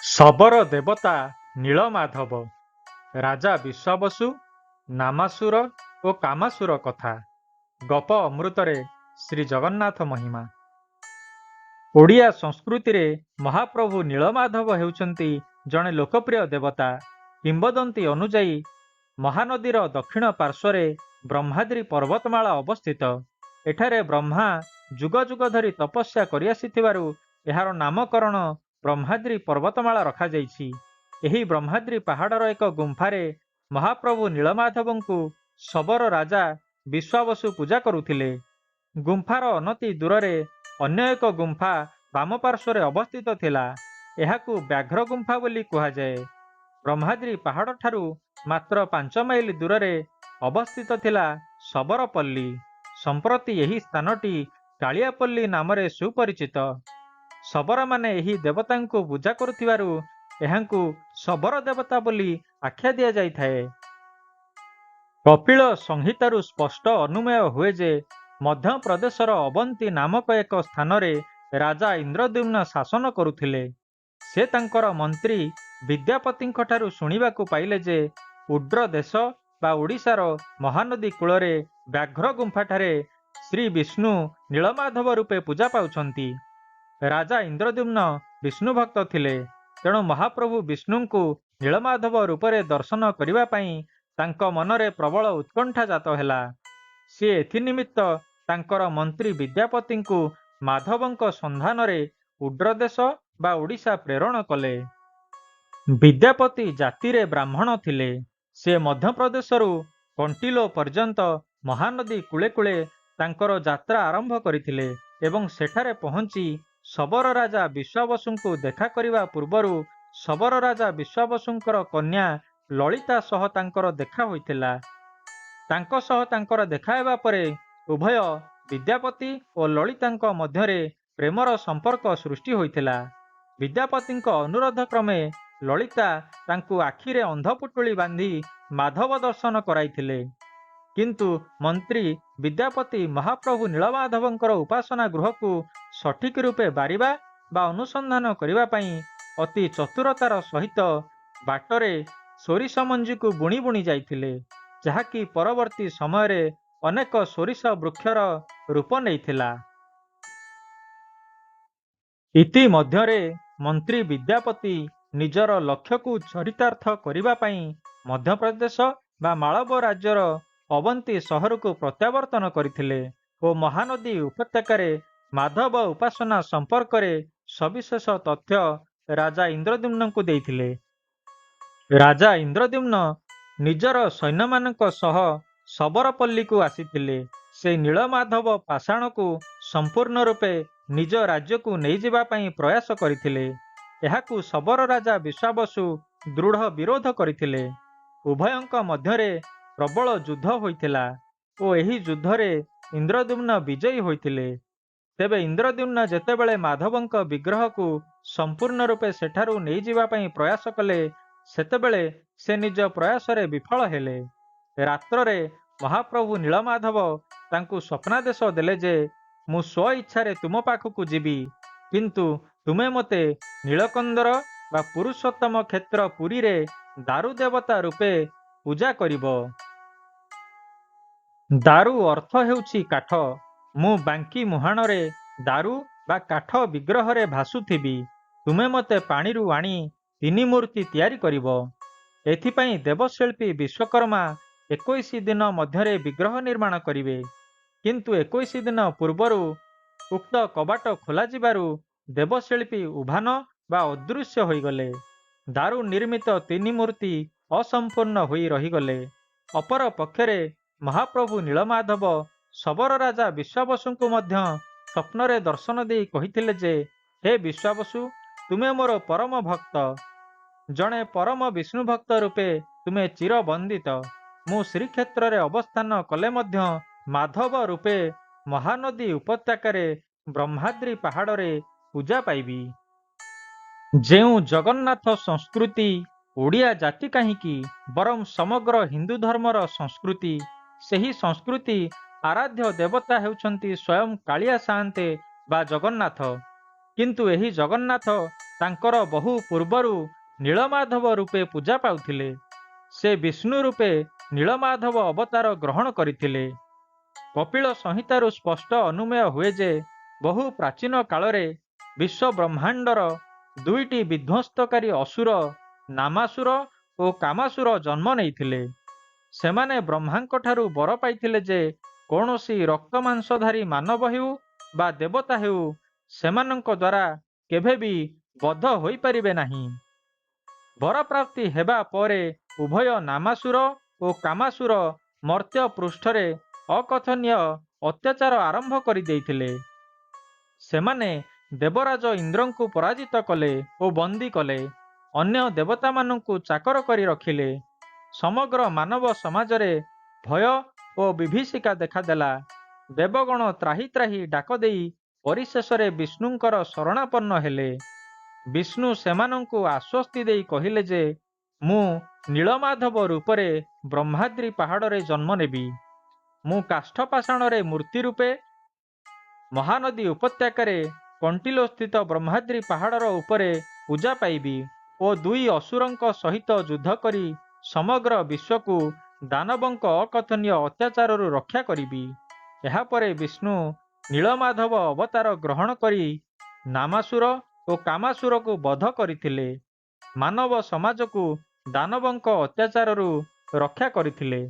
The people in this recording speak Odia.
ଶବର ଦେବତା ନୀଳମାଧବ, ରାଜା ବିଶ୍ୱାବସୁ, ନାମାସୁର ଓ କାମାସୁର କଥା। ଗପ ଅମୃତରେ ଶ୍ରୀଜଗନ୍ନାଥ ମହିମା। ଓଡ଼ିଆ ସଂସ୍କୃତିରେ ମହାପ୍ରଭୁ ନୀଳମାଧବ ହେଉଛନ୍ତି ଜଣେ ଲୋକପ୍ରିୟ ଦେବତା। କିମ୍ବଦନ୍ତୀ ଅନୁଯାୟୀ ମହାନଦୀର ଦକ୍ଷିଣ ପାର୍ଶ୍ୱରେ ବ୍ରହ୍ମାଦ୍ରି ପର୍ବତମାଳା ଅବସ୍ଥିତ। ଏଠାରେ ବ୍ରହ୍ମା ଯୁଗ ଯୁଗ ଧରି ତପସ୍ୟା କରିଆସିଥିବାରୁ ଏହାର ନାମକରଣ ବ୍ରହ୍ମାଦ୍ରି ପର୍ବତମାଳା ରଖାଯାଇଛି। ଏହି ବ୍ରହ୍ମାଦ୍ରି ପାହାଡ଼ର ଏକ ଗୁମ୍ଫାରେ ମହାପ୍ରଭୁ ନୀଳମାଧବଙ୍କୁ ଶବର ରାଜା ବିଶ୍ୱାବସୁ ପୂଜା କରୁଥିଲେ। ଗୁମ୍ଫାର ଅନତି ଦୂରରେ ଅନ୍ୟ ଏକ ଗୁମ୍ଫା ବାମ ପାର୍ଶ୍ୱରେ ଅବସ୍ଥିତ ଥିଲା। ଏହାକୁ ବ୍ୟାଘ୍ର ଗୁମ୍ଫା ବୋଲି କୁହାଯାଏ। ବ୍ରହ୍ମାଦ୍ରି ପାହାଡ଼ଠାରୁ ମାତ୍ର 5 ମାଇଲ ଦୂରରେ ଅବସ୍ଥିତ ଥିଲା ଶବରପଲ୍ଲୀ। ସମ୍ପ୍ରତି ଏହି ସ୍ଥାନଟି କାଳିଆପଲ୍ଲୀ ନାମରେ ସୁପରିଚିତ। ଶବରମାନେ ଏହି ଦେବତାଙ୍କୁ ପୂଜା କରୁଥିବାରୁ ଏହାଙ୍କୁ ଶବର ଦେବତା ବୋଲି ଆଖ୍ୟା ଦିଆଯାଇଥାଏ। କପିଳ ସଂହିତାରୁ ସ୍ପଷ୍ଟ ଅନୁମେୟ ହୁଏ ଯେ, ମଧ୍ୟପ୍ରଦେଶର ଅବନ୍ତୀ ନାମକ ଏକ ସ୍ଥାନରେ ରାଜା ଇନ୍ଦ୍ରଦ୍ୟୁମ୍ନ ଶାସନ କରୁଥିଲେ। ସେ ତାଙ୍କର ମନ୍ତ୍ରୀ ବିଦ୍ୟାପତିଙ୍କଠାରୁ ଶୁଣିବାକୁ ପାଇଲେ ଯେ, ଉଡ୍ର ଦେଶ ବା ଓଡ଼ିଶାର ମହାନଦୀ କୂଳରେ ବ୍ୟାଘ୍ର ଗୁମ୍ଫାଠାରେ ଶ୍ରୀବିଷ୍ଣୁ ନୀଳମାଧବ ରୂପେ ପୂଜା ପାଉଛନ୍ତି। ରାଜା ଇନ୍ଦ୍ରଦ୍ୟୁମ୍ନ ବିଷ୍ଣୁଭକ୍ତ ଥିଲେ। ତେଣୁ ମହାପ୍ରଭୁ ବିଷ୍ଣୁଙ୍କୁ ନୀଳମାଧବ ରୂପରେ ଦର୍ଶନ କରିବା ପାଇଁ ତାଙ୍କ ମନରେ ପ୍ରବଳ ଉତ୍କଣ୍ଠା ଜାତ ହେଲା। ସିଏ ଏଥିନିମିତ୍ତ ତାଙ୍କର ମନ୍ତ୍ରୀ ବିଦ୍ୟାପତିଙ୍କୁ ମାଧବଙ୍କ ସନ୍ଧାନରେ ଉଡ୍ରଦେଶ ବା ଓଡ଼ିଶା ପ୍ରେରଣ କଲେ। ବିଦ୍ୟାପତି ଜାତିରେ ବ୍ରାହ୍ମଣ ଥିଲେ। ସେ ମଧ୍ୟପ୍ରଦେଶରୁ କଣ୍ଟିଲୋ ପର୍ଯ୍ୟନ୍ତ ମହାନଦୀ କୂଳେ କୂଳେ ତାଙ୍କର ଯାତ୍ରା ଆରମ୍ଭ କରିଥିଲେ ଏବଂ ସେଠାରେ ପହଞ୍ଚି ଶବର ରାଜା ବିଶ୍ୱାବସୁଙ୍କୁ ଦେଖା କରିବା ପୂର୍ବରୁ ଶବର ରାଜା ବିଶ୍ୱାବସୁଙ୍କର କନ୍ୟା ଲଳିତା ସହ ତାଙ୍କର ଦେଖା ହୋଇଥିଲା। ତାଙ୍କ ସହ ତାଙ୍କର ଦେଖା ହେବା ପରେ ଉଭୟ ବିଦ୍ୟାପତି ଓ ଲଳିତାଙ୍କ ମଧ୍ୟରେ ପ୍ରେମର ସମ୍ପର୍କ ସୃଷ୍ଟି ହୋଇଥିଲା। ବିଦ୍ୟାପତିଙ୍କ ଅନୁରୋଧ କ୍ରମେ ଲଳିତା ତାଙ୍କୁ ଆଖିରେ ଅନ୍ଧପୁଟୁଳି ବାନ୍ଧି ମାଧବ ଦର୍ଶନ କରାଇଥିଲେ। କିନ୍ତୁ ମନ୍ତ୍ରୀ ବିଦ୍ୟାପତି ମହାପ୍ରଭୁ ନୀଳମାଧବଙ୍କର ଉପାସନା ଗୃହକୁ ସଠିକ ରୂପେ ବାରିବା ବା ଅନୁସନ୍ଧାନ କରିବା ପାଇଁ ଅତି ଚତୁରତାର ସହିତ ବାଟରେ ସୋରିଷ ମଞ୍ଜିକୁ ବୁଣି ବୁଣି ଯାଇଥିଲେ, ଯାହାକି ପରବର୍ତ୍ତୀ ସମୟରେ ଅନେକ ସୋରିଷ ବୃକ୍ଷର ରୂପ ନେଇଥିଲା। ଇତି ମଧ୍ୟରେ ମନ୍ତ୍ରୀ ବିଦ୍ୟାପତି ନିଜର ଲକ୍ଷ୍ୟକୁ ଚରିତାର୍ଥ କରିବା ପାଇଁ ମଧ୍ୟପ୍ରଦେଶ ବା ମାଳବ ରାଜ୍ୟର ଅବନ୍ତୀ ସହରକୁ ପ୍ରତ୍ୟାବର୍ତ୍ତନ କରିଥିଲେ ଓ ମହାନଦୀ ଉପତ୍ୟକାରେ ମାଧବ ଉପାସନା ସମ୍ପର୍କରେ ସବିଶେଷ ତଥ୍ୟ ରାଜା ଇନ୍ଦ୍ରଦ୍ୟୁମ୍ନଙ୍କୁ ଦେଇଥିଲେ। ରାଜା ଇନ୍ଦ୍ରଦ୍ୟୁମ୍ନ ନିଜର ସୈନ୍ୟମାନଙ୍କ ସହ ଶବରପଲ୍ଲୀକୁ ଆସିଥିଲେ। ସେ ନୀଳମାଧବ ପାଷାଣକୁ ସମ୍ପୂର୍ଣ୍ଣ ରୂପେ ନିଜ ରାଜ୍ୟକୁ ନେଇଯିବା ପାଇଁ ପ୍ରୟାସ କରିଥିଲେ। ଏହାକୁ ଶବର ରାଜା ବିଶ୍ୱାବସୁ ଦୃଢ଼ ବିରୋଧ କରିଥିଲେ। ଉଭୟଙ୍କ ମଧ୍ୟରେ ପ୍ରବଳ ଯୁଦ୍ଧ ହୋଇଥିଲା ଓ ଏହି ଯୁଦ୍ଧରେ ଇନ୍ଦ୍ରଦ୍ୟୁମ୍ନ ବିଜୟୀ ହୋଇଥିଲେ। ତେବେ ଇନ୍ଦ୍ରଦ୍ୟୁମ୍ନ ଯେତେବେଳେ ମାଧବଙ୍କ ବିଗ୍ରହକୁ ସମ୍ପୂର୍ଣ୍ଣ ରୂପେ ସେଠାରୁ ନେଇଯିବା ପାଇଁ ପ୍ରୟାସ କଲେ, ସେତେବେଳେ ସେ ନିଜ ପ୍ରୟାସରେ ବିଫଳ ହେଲେ। ରାତ୍ରରେ ମହାପ୍ରଭୁ ନୀଳମାଧବ ତାଙ୍କୁ ସ୍ୱପ୍ନାଦେଶ ଦେଲେ ଯେ, ମୁଁ ସ୍ୱଇଚ୍ଛାରେ ତୁମ ପାଖକୁ ଯିବି, କିନ୍ତୁ ତୁମେ ମୋତେ ନୀଳକନ୍ଦର ବା ପୁରୁଷୋତ୍ତମ କ୍ଷେତ୍ର ପୁରୀରେ ଦାରୁଦେବତା ରୂପେ ପୂଜା କରିବ। ଦାରୁ ଅର୍ଥ ହେଉଛି କାଠ। ମୁଁ ବାଙ୍କି ମୁହାଣରେ ଦାରୁ ବା କାଠ ବିଗ୍ରହରେ ଭାସୁଥିବି। ତୁମେ ମୋତେ ପାଣିରୁ ଆଣି ତିନି ମୂର୍ତ୍ତି ତିଆରି କରିବ। ଏଥିପାଇଁ ଦେବଶିଳ୍ପୀ ବିଶ୍ୱକର୍ମା 21 ଦିନ ମଧ୍ୟରେ ବିଗ୍ରହ ନିର୍ମାଣ କରିବେ। କିନ୍ତୁ 21 ଦିନ ପୂର୍ବରୁ ଉକ୍ତ କବାଟ ଖୋଲାଯିବାରୁ ଦେବଶିଳ୍ପୀ ଉଭାନ ବା ଅଦୃଶ୍ୟ ହୋଇଗଲେ। ଦାରୁ ନିର୍ମିତ ତିନି ମୂର୍ତ୍ତି ଅସମ୍ପୂର୍ଣ୍ଣ ହୋଇ ରହିଗଲେ। ଅପର ପକ୍ଷରେ ମହାପ୍ରଭୁ ନୀଳମାଧବ ଶବର ରାଜା ବିଶ୍ୱାବସୁଙ୍କୁ ମଧ୍ୟ ସ୍ୱପ୍ନରେ ଦର୍ଶନ ଦେଇ କହିଥିଲେ ଯେ, ହେ ବିଶ୍ୱାବସୁ, ତୁମେ ମୋର ପରମ ଭକ୍ତ। ଜଣେ ପରମ ବିଷ୍ଣୁଭକ୍ତ ରୂପେ ତୁମେ ଚିରବନ୍ଦିତ। ମୁଁ ଶ୍ରୀକ୍ଷେତ୍ରରେ ଅବସ୍ଥାନ କଲେ ମଧ୍ୟ ମାଧବ ରୂପେ ମହାନଦୀ ଉପତ୍ୟକାରେ ବ୍ରହ୍ମାଦ୍ରି ପାହାଡ଼ରେ ପୂଜା ପାଇବି। ଯେଉଁ ଜଗନ୍ନାଥ ସଂସ୍କୃତି ଓଡ଼ିଆ ଜାତି କାହିଁକି, ବରଂ ସମଗ୍ର ହିନ୍ଦୁଧର୍ମର ସଂସ୍କୃତି, ସେହି ସଂସ୍କୃତି ଆରାଧ୍ୟ ଦେବତା ହେଉଛନ୍ତି ସ୍ୱୟଂ କାଳିଆ ସାଆନ୍ତେ ବା ଜଗନ୍ନାଥ। କିନ୍ତୁ ଏହି ଜଗନ୍ନାଥ ତାଙ୍କର ବହୁ ପୂର୍ବରୁ ନୀଳମାଧବ ରୂପେ ପୂଜା ପାଉଥିଲେ। ସେ ବିଷ୍ଣୁ ରୂପେ ନୀଳମାଧବ ଅବତାର ଗ୍ରହଣ କରିଥିଲେ। କପିଳ ସଂହିତାରୁ ସ୍ପଷ୍ଟ ଅନୁମେୟ ହୁଏ ଯେ ବହୁ ପ୍ରାଚୀନ କାଳରେ ବିଶ୍ୱ ବ୍ରହ୍ମାଣ୍ଡର ଦୁଇଟି ବିଧ୍ୱଂସକାରୀ ଅସୁର ନାମାସୁର ଓ କାମାସୁର ଜନ୍ମ ନେଇଥିଲେ। ସେମାନେ ବ୍ରହ୍ମାଙ୍କଠାରୁ ବର ପାଇଥିଲେ ଯେ କୌଣସି ରକ୍ତମାଂସଧାରୀ ମାନବ ହେଉ ବା ଦେବତା ହେଉ, ସେମାନଙ୍କ ଦ୍ୱାରା କେଭେ ବି ବଧ ହୋଇପାରିବେ ନାହିଁ। ବରପ୍ରାପ୍ତି ହେବା ପରେ ଉଭୟ ନାମାସୁର ଓ କାମାସୁର ମର୍ତ୍ତ୍ୟ ପୃଷ୍ଠରେ ଅକଥନୀୟ ଅତ୍ୟାଚାର ଆରମ୍ଭ କରିଦେଇଥିଲେ। ସେମାନେ ଦେବରାଜ ଇନ୍ଦ୍ରଙ୍କୁ ପରାଜିତ କଲେ ଓ ବନ୍ଦୀ କଲେ। ଅନ୍ୟ ଦେବତାମାନଙ୍କୁ ଚାକର କରି ରଖିଲେ। ସମଗ୍ର ମାନବ ସମାଜରେ ଭୟ ଓ ବିଭୀଷିକା ଦେଖାଦେଲା। ଦେବଗଣ ତ୍ରାହି ତ୍ରାହି ଡାକ ଦେଇ ପରିଶେଷରେ ବିଷ୍ଣୁଙ୍କର ଶରଣାପନ୍ନ ହେଲେ। ବିଷ୍ଣୁ ସେମାନଙ୍କୁ ଆଶ୍ୱସ୍ତି ଦେଇ କହିଲେ ଯେ ମୁଁ ନୀଳମାଧବ ରୂପରେ ବ୍ରହ୍ମାଦ୍ରି ପାହାଡ଼ରେ ଜନ୍ମ ନେବି। ମୁଁ କାଷ୍ଠପାଷାଣରେ ମୂର୍ତ୍ତି ରୂପେ ମହାନଦୀ ଉପତ୍ୟକାରେ କଣ୍ଟିଲୋସ୍ଥିତ ବ୍ରହ୍ମାଦ୍ରି ପାହାଡ଼ର ଉପରେ ପୂଜା ପାଇବି ଓ ଦୁଇ ଅସୁରଙ୍କ ସହିତ ଯୁଦ୍ଧ କରି ସମଗ୍ର ବିଶ୍ୱକୁ ଦାନବଙ୍କ ଅକଥନୀୟ ଅତ୍ୟାଚାରରୁ ରକ୍ଷା କରିବି। ଏହାପରେ ବିଷ୍ଣୁ ନୀଳମାଧବ ଅବତାର ଗ୍ରହଣ କରି ନାମାସୁର ଓ କାମାସୁରକୁ ବଧ କରିଥିଲେ। ମାନବ ସମାଜକୁ ଦାନବଙ୍କ ଅତ୍ୟାଚାରରୁ ରକ୍ଷା କରିଥିଲେ।